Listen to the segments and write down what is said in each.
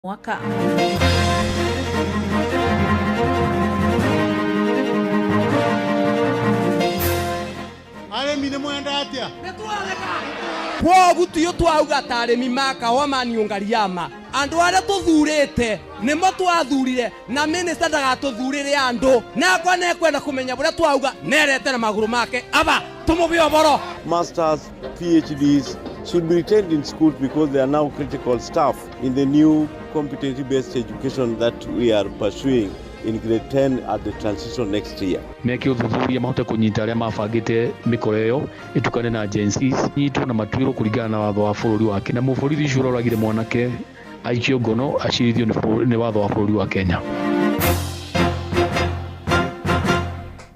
Mwaka. Arĩmi nĩ mwenda atĩa? Kwoguo tiyo twauga ta arĩmi ma kahũa ma Niungariama, andũ arĩa tũthurĩte nĩmo twathurire, na minista ndagatũthurĩre andũ. Nakwa nekwenda kũmenya bũrĩa twauga nerete na magũrũ make aba tũmũbe ũboro. Masters, PhDs should be retained in schools because they are now critical staff in the new competency-based education that we are pursuing in grade 10 at the transition next year. Meke ũthuthuria mahote kũnyita arĩa mabangĩte mĩkora ĩyo ĩtukane na Gen Zs nyitwo na matuĩrwo kũringana na watho wa bũrũri wake, na mũborithi ũcio ũroragire mwanake aikio ngono acirithio nĩ watho wa bũrũri wa Kenya.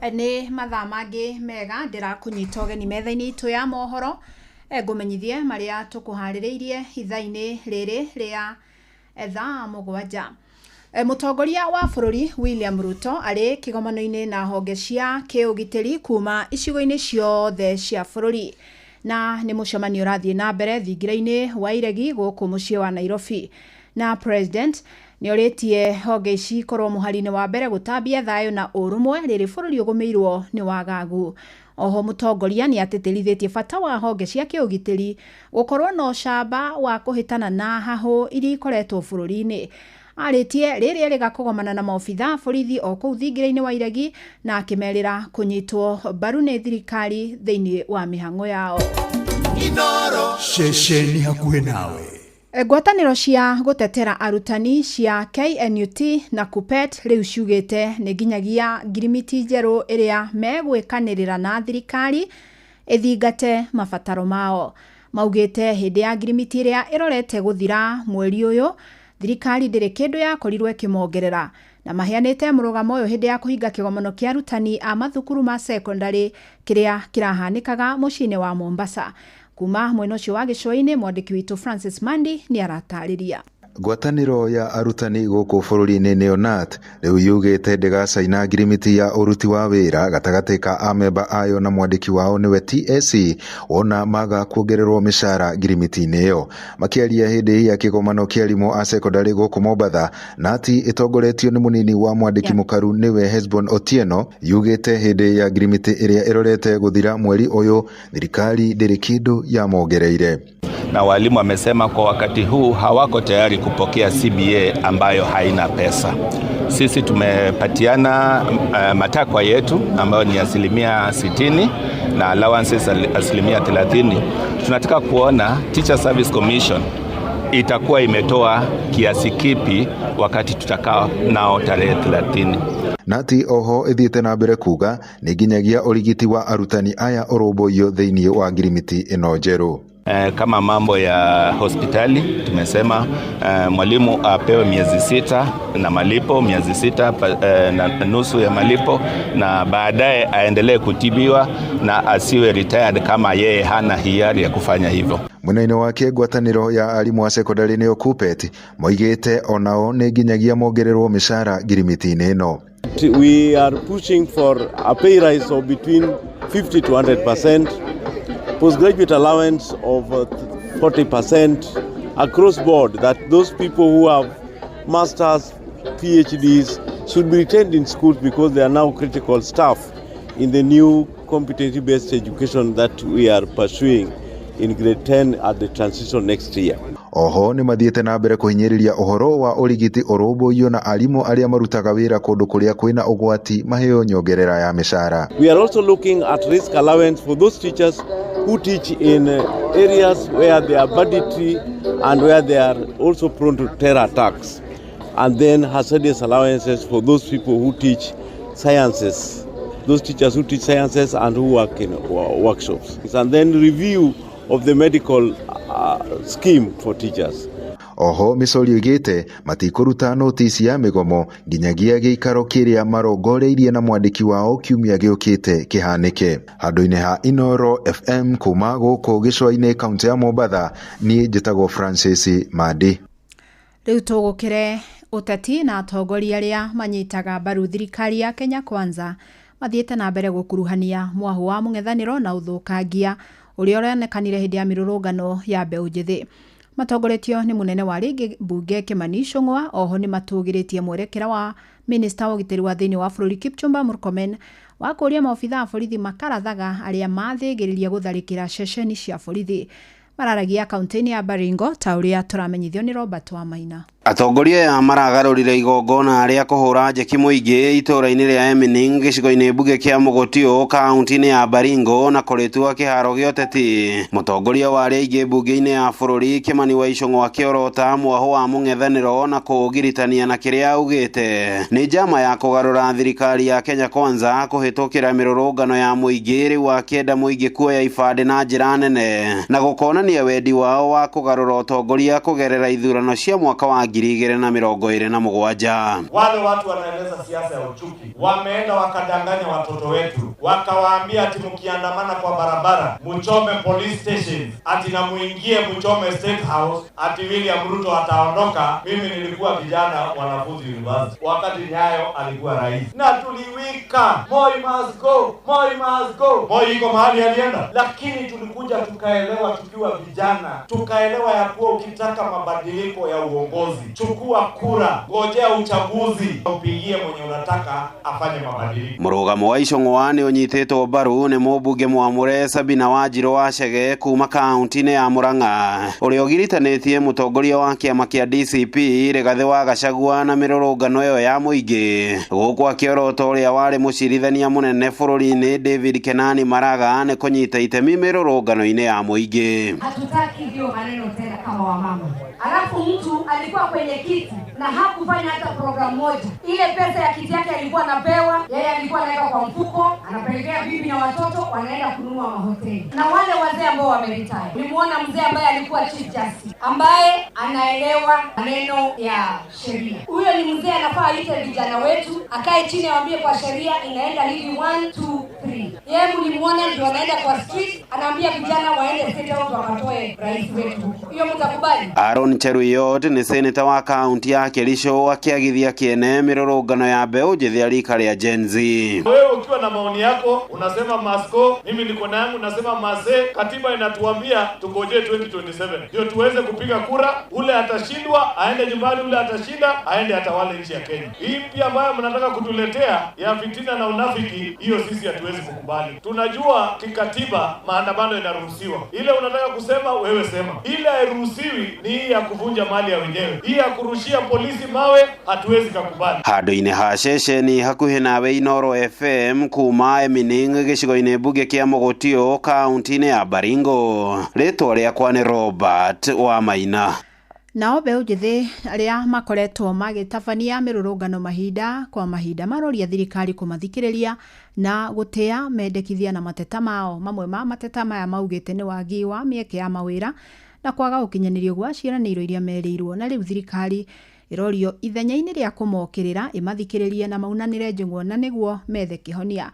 Nĩ mathaa mangĩ mega ndĩrakũnyita ũgeni metha-inĩ itũ ya mohoro, ngũmenyithie marĩa tũkũharĩrĩirie ithaa-inĩ rĩrĩ rĩa thaa 7. Mũtongoria wa bũrũri William Ruto arĩ kĩgomano-inĩ na honge cia kĩũgitĩri kuma icigo-inĩ ciothe cia bũrũri, na nĩ mũcemanio ũrathiĩ na mbere thingira-inĩ wa Iregi gũkũ mũciĩ wa Nairobi. Na president nĩ orĩtie honge ici ikorwo mũhari-inĩ wa mbere gũtambia thayũ na ũrũmwe rĩrĩ bũrũri ũgũmĩirwo nĩ wagagu. Oho mũtongoria nĩ atĩtĩrithĩtie bata wa honge cia kĩũgitĩri gũkorwo na ũcamba wa kũhĩtana na hahũ iria ikoretwo bũrũri-inĩ. Arĩtie rĩrĩa erĩga kũgomana na maobitha borithi o kũu thingira-inĩ wa Iregi, na akĩmerĩra kũnyitwo mbaru nĩ thirikari thĩinĩ wa mĩhang'o yao. Ceceni hakuhĩ nawe. Ngwatanĩro cia gũtetera arutani cia KNUT na KUPPET rĩu ciugĩte nĩ nginyagia ngirimiti njerũ ĩrĩa megwĩkanĩrĩra na thirikari ĩthingate mabataro mao. Maugĩte hĩndĩ ya ngirimiti ĩrĩa ĩrorete gũthira mweri ũyũ, thirikari ndĩrĩ kĩndũ yakorirwo ĩkĩmongerera, na maheanĩte mũrũgamo ũyũ hĩndĩ ya kũhinga kĩgomano kĩa arutani a mathukuru ma secondary kĩrĩa kĩrahanĩkaga mũciĩ-inĩ wa Mombasa. Kuma mwena ũcio wa gĩcũa-inĩ, mwandĩki witũ Francis Mandi nĩ aratarĩria. Ngwatanĩro ya arutani gũkũ bũrũri-inĩ nĩyo KNUT rĩu yugĩte ndĩgacaina ngirimiti ya ũruti wa wĩra gatagatĩ ka amemba ayo na mwandĩki wao nĩwe TSC wona maga kuongererwo mĩcara ngirimiti-inĩ ĩyo. Makĩaria hĩndĩ ya kĩgomano kĩa arimũ a sekondarĩ gũkũ Mombatha, KNUT ĩtongoretio nĩ mũnini wa mwandĩki mũkaru nĩwe Hesbon Otieno yugĩte hĩndĩ ya ngirimiti ĩrĩa ĩrorete gũthira mweri ũyũ thirikari ndĩrĩ kĩndũ yamongereire. Na walimu wamesema kwa wakati huu hawako tayari kupokea CBA ambayo haina pesa. Sisi tumepatiana matakwa yetu ambayo ni 60% na allowances 30%. Tunataka kuona Teacher Service Commission itakuwa imetoa kiasi kipi wakati tutakaa nao tarehe 30. KNUT oho ĩthiĩte na mbere kuga nĩ nginyagia ũrigiti wa arutani aya ũrũmbũiyo thĩinĩ wa ngirimiti ĩno njerũ. Kama mambo ya hospitali tumesema mwalimu apewe miezi 6 na malipo, miezi 6 na nusu ya malipo, na baadaye aendelee kutibiwa na asiwe retired kama yeye hana hiari ya kufanya hivyo. Mwena-inĩ wake ngwatanĩro ya arimũ a sekondarĩ nĩyo KUPPET moigĩte onao nĩ nginyagia mongererwo mĩcara ngirimiti-inĩ ĩno. We are pushing for a pay rise of between 50 to 100%, postgraduate allowance of 40% across board, that those people who have masters, PhDs should be retained in schools because they are now critical staff in the new competency-based education that we are pursuing in grade 10 at the transition next year. Oho nĩ mathiĩte na mbere kũhinyĩrĩria ũhoro wa ũrigiti ũrũmbũiyo na arimũ arĩa marutaga wĩra kũndũ kũrĩa kwĩna ũgwati maheo nyongerera ya mĩcara. We are also looking at risk allowance for those teachers who teach in areas where there are banditry and where they are also prone to terror attacks, and then hazardous allowances for those people who teach sciences, those teachers who teach sciences and who work in workshops, and then review of the medical scheme for teachers. Oho Micorio oigĩte matikũruta notisi ya mĩgomo nginyagia gĩikaro kĩrĩa marongoreirie na mwandĩki wao kiumia gĩũkĩte kĩhanĩke. Handũ-inĩ ha Inooro FM kuma gũkũ gĩcũa-inĩ kaũntĩ ya Mombatha, niĩ njĩtagwo Francis Mandi. Rĩu tũgũkĩre ũteti na atongoria arĩa manyitaga mbaru thirikari ya Kenya Kwanza mathiĩte na mbere gũkuruhania mwahu wa mũng'ethanĩro na ũthũkangia ũrĩa ũronekanire hĩndĩ ya mĩrũrũngano ya mbeũ njĩthĩ. Matongoretio nĩ mũnene wa rĩngĩ mbunge Kimani Ichung'wa. Oho nĩ matũgĩrĩtie mwerekera wa minista wa ũgitĩri wa thĩinĩ wa bũrũri Kipchumba Murkomen wa kũũria maobitha a borithi makarathaga arĩa mathĩgĩrĩria gũtharĩkĩra ceceni cia borithi. Mararagia kaunti-inĩ ya Baringo ta ũrĩa tũramenyithio nĩ Robert Wamaina. Atongoria aya maragarũrire igongona rĩa kũhũra njeki mũingĩ itũũra-inĩ rĩa Emining gĩcigo-inĩ mbunge kĩa Mũgũtio kaunti-inĩ ya Baringo na kũrĩtua kĩharo gĩa ũteti. Mũtongoria wa arĩa aingĩ mbunge-inĩ ya bũrũri Kimani wa Ichung'wa akĩorota mwahũ wa mũng'ethanĩro na kũũgiritania na kĩrĩa augĩte nĩ njama ya kũgarũra thirikari ya Kenya Kwanza kũhĩtũkĩra mĩrũrũngano ya mũingĩ, rĩu akĩenda mũingĩ kuoya ibandĩ na njĩra nene na gũkonania wendi wao wa kũgarũra ũtongoria kũgerera ithurano cia mwaka wa 2027. Wale watu wanaeneza siasa ya uchuki wameenda wakadanganya watoto wetu, wakawaambia ati mkiandamana kwa barabara mchome police stations, ati na muingie mchome State House, ati William Ruto ataondoka. Mimi nilikuwa kijana wanafunzi university wakati Nyayo alikuwa rais, na tuliwika Moi must go, Moi must go. Moi iko mahali alienda, lakini tulikuja tukaelewa tukiwa vijana, tukaelewa ya kuwa ukitaka mabadiliko ya uongozi, chukua kura, ngojea uchaguzi, upigie mwenye unataka afanye mabadiliko. Mũrũgamo wa Ichung'wa nĩ ũnyitĩtwo mbaru nĩ mũmbunge mwamũre Sabina Wanjirũ wa Chege kuma kaunti-inĩ ya Murang'a, ũrĩa ũgiritanĩtie mũtongoria wa kĩama kĩa DCP Rigathĩ wa Gachagua na mĩrũrũngano ĩyo ya mũingĩ, gũkũ akĩorota ũrĩa warĩ mũcirithania mũnene bũrũri-inĩ David Kenani Maraga nĩ kũnyita itemi mĩrũrũngano-inĩ ya mũingĩ. Hatutaki hiyo maneno tena kama wamama. Alafu mtu alikuwa kwenye kiti na hakufanya hata programu moja. Ile pesa ya kiti yake alikuwa anapewa, yeye alikuwa anaweka kwa mfuko, anapelekea bibi na watoto wanaenda kununua mahoteli. Na wale wazee ambao wameretire. Nimuona mzee ambaye alikuwa Chief Justice, ambaye anaelewa maneno ya sheria. Huyo ni mzee anafaa aite vijana wetu, akae chini awaambie kwa sheria inaenda hivi 1 2 3. Yeye mlimuona ndio anaenda kwa street, anaambia vijana waende State House wakatoe rais wetu. Hiyo mtakubali? Aaron Cheruiyot nĩ seneta wa kaunti ya Kericho akĩagithia kĩene mĩrũrũngano ya mbeũ njĩthĩ a rika rĩa Gen Z. Wewe ukiwa na maoni yako unasema masko, mimi niko na yangu nasema mase. Katiba inatuambia tungojee 2027 ndio tuweze kupiga kura. Ule atashindwa aende nyumbani, ule atashinda aende atawale nchi ya Kenya. Hii mpya ambayo mnataka kutuletea ya fitina na unafiki, hiyo sisi hatuwezi kukubali. Tunajua kikatiba maandamano inaruhusiwa. Ile unataka kusema wewe sema, ile hairuhusiwi ni hii ya kuvunja mali ya wenyewe, hii ya kurushia polisi mawe, hatuwezi kukubali. Handũ-inĩ ha ceceni hakuhĩ nawe Inooro FM kuma Emining gĩcigo-inĩ mbunge kĩa Mũgũtio kaunti-inĩ ya Baringo, rĩtwa rĩakwa nĩ Robert Wamaina. Nao mbeũ njĩthĩ arĩa makoretwo magĩtabania mĩrũrũngano mahinda kwa mahinda maroria thirikari kũmathikĩrĩria na gũtĩa mendekithia na mateta mao. Mamwe ma mateta maya maugĩte nĩ wagi wa mĩeke ya mawĩra na kwaga gũkinyanĩrio gwa ciĩranĩiro iria merĩirwo, na rĩu thirikari ĩrorio ithenya-inĩ rĩa kũmokĩrĩra ĩmathikĩrĩrie na maunanĩre njũng'wa na nĩguo methe kĩhonia.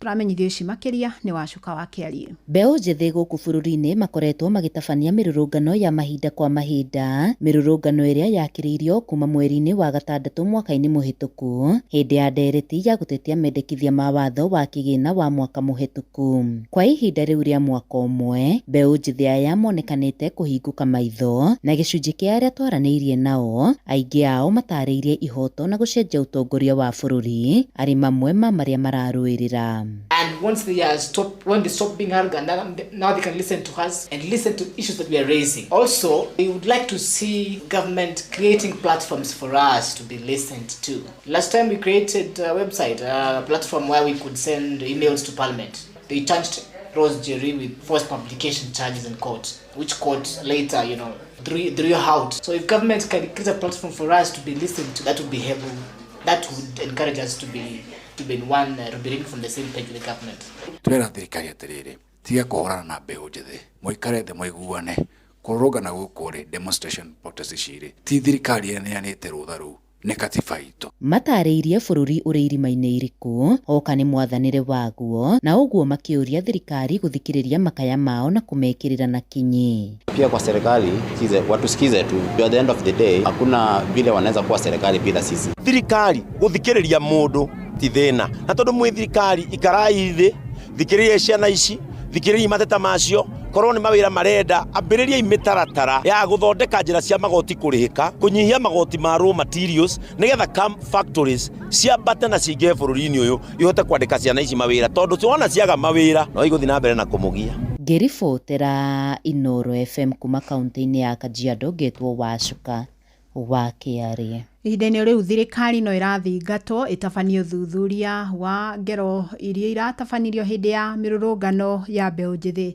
Tũramenyithio ici makĩria nĩ Wacuka wa Kĩarie. Mbeũ njĩthĩ gũkũ bũrũri-inĩ makoretwo magĩtabania mĩrũrũngano ya mahinda kwa mahinda, mĩrũrũngano ĩrĩa yakĩrĩirio kuma mweri-inĩ wa gatandatũ mwaka-inĩ mũhĩtũku hĩndĩ ya ndereti ya gũtetia mendekithia ma watho wa kĩgĩna wa mwaka mũhĩtũku. Kwa ihinda rĩu rĩa mwaka ũmwe, mbeũ njĩthĩ aya monekanĩte kũhingũka maitho na gĩcunjĩ kĩa arĩa twaranĩirie nao, aingĩ ao matarĩirie ihoto na gũcenjia ũtongoria wa bũrũri arĩ mamwe ma marĩa mararũĩrĩra. And once they are stop, when they stop being arrogant, now they can listen to us and listen to issues that we are raising. Also, we would like to see government creating platforms for us to be listened to. Last time we created a website, a platform where we could send emails to Parliament. They charged Rose Jerry with false publication charges in court, which court later, you know, drew out. So if government can create a platform for us to be listened to, that would be helpful. That would encourage us to be in one, to be reading from the same page with the government. Turera thirikari atiriri, tiga kuhurana na mbeũ njĩthĩ, mũikare thĩ mũiguane, kũrũrũngana gũkũ rĩ, demonstration protest ici rĩ, ti thirikari ĩneanĩte rũtha rũu, nĩ katiba itũ. Matarĩirie bũrũri ũrĩ irima-inĩ iriku oka nĩ mwathanĩre waguo, na ũguo makĩũria thirikari gũthikĩrĩria makaya mao na kũmekĩrĩra na kinyi. Pia kwa serikali watusikize tu. At the end of the day hakuna vile wanaweza kuwa serikali bila sisi. Thirikari gũthikĩrĩria mũndũ ti thĩna, na tondũ mwĩ thirikari ikarai thĩ, thikĩrĩria ciana ici, thikĩrĩria mateta macio. Korwo nĩ mawĩra marenda, ambĩrĩriai mĩtaratara ya gũthondeka njĩra cia magoti kũrĩhĩka, kũnyihia magoti ma raw materials, nĩgetha factories ciambate na cingĩhe bũrũri-inĩ ũyũ, ihote kwandĩka ciana ici mawĩra, tondũ wona ciaga mawĩra no igũthiĩ na mbere na kũmũgia. Ngĩribotera Inooro FM kuma kaunti-inĩ ya Kajiado, ngetwo Wacuka wa Kĩarĩ. Ihinda-inĩ rĩu thirikari no ĩrathingatwo ĩtabanie ũthuthuria wa ngero iria iratabanirio hĩndĩ ya mĩrũrũngano ya mbeũ njĩthĩ.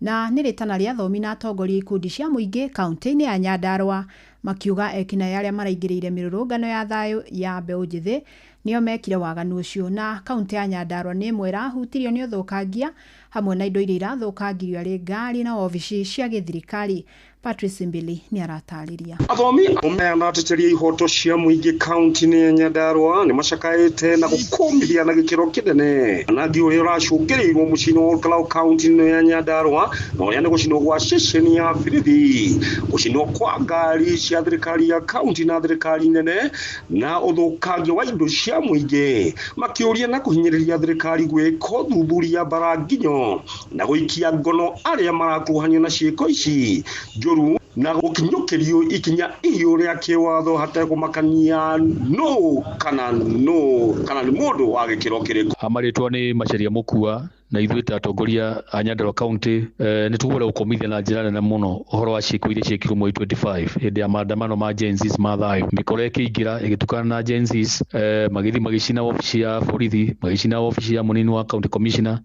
Na nĩ rĩtana rĩa athomi na atongoria ikundi cia mũingĩ kaunti-inĩ ya Nyandarua, makiuga ekinaĩ arĩa maraingĩrĩire mĩrũrũngano ya thayũ ya mbeũ njĩthĩ nĩo mekire waganu ũcio. Na kaunti ya Nyandarua nĩ ĩmwe ĩrahutirio nĩ ũthũkangia hamwe na indo iria irathũkangirio arĩ ngari na obici cia gĩthirikari. Patrice Mbili nĩ aratarĩria. Athomi aya na ateteria ihoto cia mũingĩ kaunti-inĩ ya Nyandarua nĩ macakaĩte na gũkũmithia na gĩkĩro kĩnene anangi ũrĩa ũracũngĩrĩirwo mũciĩ-inĩ wa Olkalau kaunti-inĩ ya Nyandarua, na ũrĩa nĩ gũcinwo gwa ceceni ya birithi, gũcinwo kwa ngari cia thirikari ya kaunti na thirikari nene, na ũthũkangia wa indo cia mũingĩ, makĩũria na kũhinyĩrĩria thirikari gwĩka ũthuthuria mbaranginyo na gũikia ngono arĩa marakuruhanio na ciĩko ici njũru na gũkinyũkĩrio ikinya ihiũ rĩa kĩwatho hatekũmakania nũ kana nũ kana nĩ mũndũ wa gĩkĩro kĩrĩkũ. Marĩtwa nĩ Macharia Mũkua, na ithuĩ ta atongoria a Nyandarua County nĩ tũkũgeria gũkũmithia na njĩra nene mũno ũhoro wa ciĩko iria ciekirwo mweri 25 hĩndĩ ya maandamano ma Gen Zs ma thayũ. Mĩkora ĩkĩingĩra ĩgĩtukana na Gen Zs, magĩthiĩ magĩcina wabici ya borithi, magĩcina wabici ya mũnini wa county commissioner,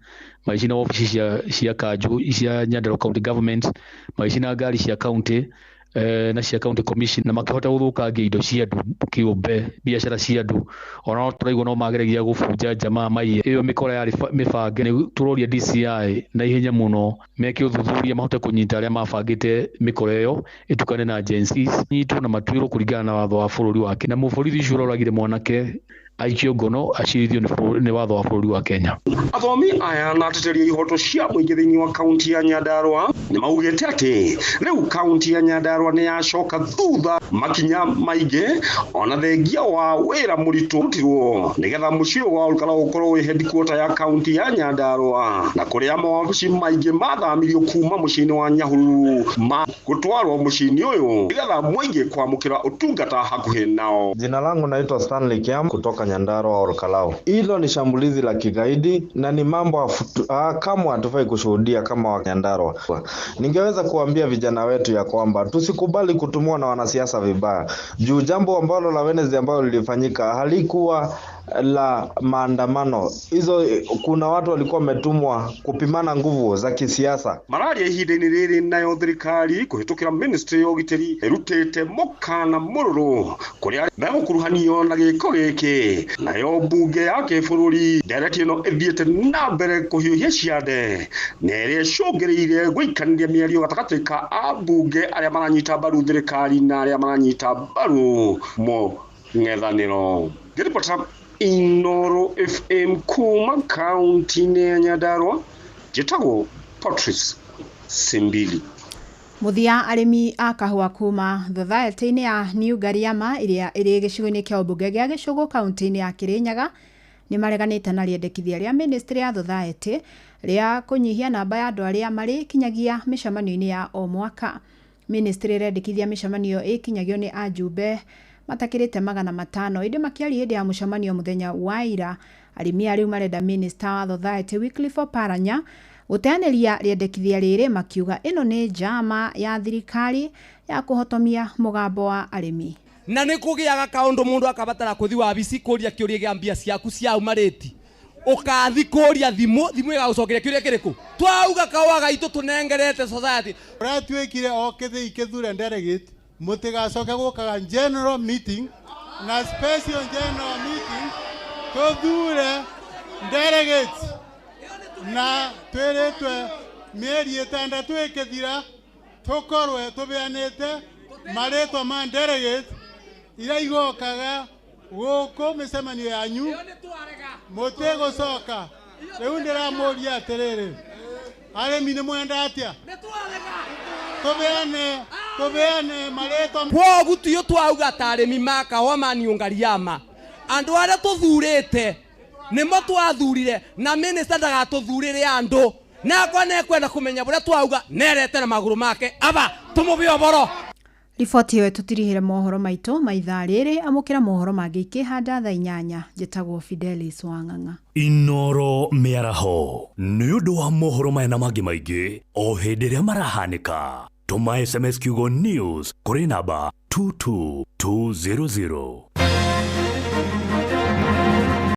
magĩcina wabici cia kanjũ cia Nyandarua County Government, magĩcina ngari cia county na cia county commission, na makĩhota gũthũkangia indo cia andũ kĩũmbe, biacara cia andũ. Ona no tũraigua no mageragia gũbunja jamaa maiye. Ĩyo mĩkora yarĩ mĩbange. Nĩ tũroria DCI na ihenya mũno meke ũthuthuria mahote kũnyita arĩa mabangĩte mĩkora ĩyo ĩtukane na Gen Zs, nyitwo na matuĩrwo kũringana na watho wa bũrũri wake. Na mũborithi ũcio ũroragire mwanake aikio ngono acirithio nĩ watho wa bũrũri wa Kenya. Athomi aya na ateteria ihoto cia mũingĩ thĩinĩ wa kaunti ya Nyandarua nĩ maugĩte atĩ rĩu kaunti ya Nyandarua nĩ yacoka thutha makinya maingĩ ona thengia wa wĩra mũritũ ũrutirwo nĩgetha mũciĩ wa Olkalau ũkorwo wĩ headquarter ya kaunti ya Nyandarua, na kũrĩa mawabici maingĩ mathamirio kuma mũciĩ-inĩ wa Nyahururu ma gũtwarwo mũciĩ-inĩ ũyũ nĩgetha mũingĩ kwamũkĩra ũtungata hakuhĩ nao. Jina langu naitwa Stanley Kiam kutoka Nyandarua Olkalau. Hilo ni shambulizi la kigaidi na ni mambo kamwe hatufai kushuhudia kama wa Nyandarua. Ningeweza kuambia vijana wetu ya kwamba tusikubali kutumiwa na wanasiasa vibaya. Juu jambo ambalo la Wednesday ambalo lilifanyika halikuwa la maandamano. Hizo kuna watu walikuwa wametumwa kupimana nguvu za kisiasa. Mararia ihinda-inĩ rĩrĩ nayo thirikari kũhĩtũkĩra ministry ya ũgitĩri ĩrutĩte mũkana mũrũrũ kũrĩa megũkuruhanio na gĩko gĩkĩ. Nayo mbunge ya kĩbũrũri ndereti ĩno ĩthiĩte na mbere kũhiũhia ciande na ĩrĩa ĩcũngĩrĩire gũikanĩria mĩario gatagatĩ ka ambunge arĩa maranyita mbaru thirikari na arĩa maranyita mbaru mũng'ethanĩro. Ngĩribota Inooro FM kuma kaunti-inĩ ya Nyandarua, njĩtagwo Patrice Simbili. Mũthia, arĩmi a kahũa kuma thothaitĩ-inĩ ya New Gariama ĩrĩa ĩrĩ gĩcigo-inĩ kĩa ũmbunge gĩa Gĩcũgũ kaunti-inĩ ya Kĩrĩnyaga nĩ mareganĩte na rĩendekithia rĩa ministry ya thothaitĩ rĩa kũnyihia namba ya andũ arĩa marĩkinyagia mĩcemanio-inĩ ya o mwaka. Ministry ĩrendekithia mĩcemanio ĩkinyagio nĩ ajumbe matakĩrĩte 500, ĩndĩ makĩaria hĩndĩ ya mũcemanio mũthenya wa ira, arĩmi aya rĩu marenda minister wa thothaitĩ Wycliffe Oparanya gũteanĩria rĩendekithia rĩrĩ, makiuga ĩno nĩ njama ya thirikari ya kũhotomia mũgambo wa arĩmi. Na nĩ kũgĩaga kaũndũ mũndũ akabatara kũthi wabici kũria kĩũria kĩa mbia ciaku cia umarĩti, ũkathi kũria thimũ, thimũ ĩgagũcokeria kĩũria kĩrĩkũ. Twauga kahũa gaitũ tũnengerete society. Ũratuĩkire o kĩthĩi kĩthure delegate, mũtigacoke gũkaga general meeting na special general meeting tũthure delegates na twĩrĩtwe mĩeri 6 ĩkĩthira tũkorwe tũbeanĩte marĩtwa ma delegates iria igokaga gũkũ mĩcemanio yanyu mũtigũcoka. Rĩu ndĩramũria atĩrĩrĩ, arĩmi nĩ mwenda atĩa? Tũbeane marĩtwa. Kwoguo tiyo twauga ta arĩmi ma kahũa ma New Gariama, andũ arĩa tũthurĩte nĩmo twathurire, na minister ndagatũthurĩre andũ. Nakwa nekwenda kumenya buria twauga nerete na maguru make aba tumube oboro. Riboti ĩyo ĩtũtirihĩre mohoro maitũ ma ithaa rĩrĩ. Amũkĩra mohoro mangĩ ikĩhanda thaa 8. Njĩtagwo Fidelis Wang'ang'a. Inoro mĩaraho nĩ ũndũ wa mohoro maya na mangĩ maingĩ o hĩndĩ ĩrĩa marahanĩka, tũma SMS kiugo NEWS kũrĩ namba 22200.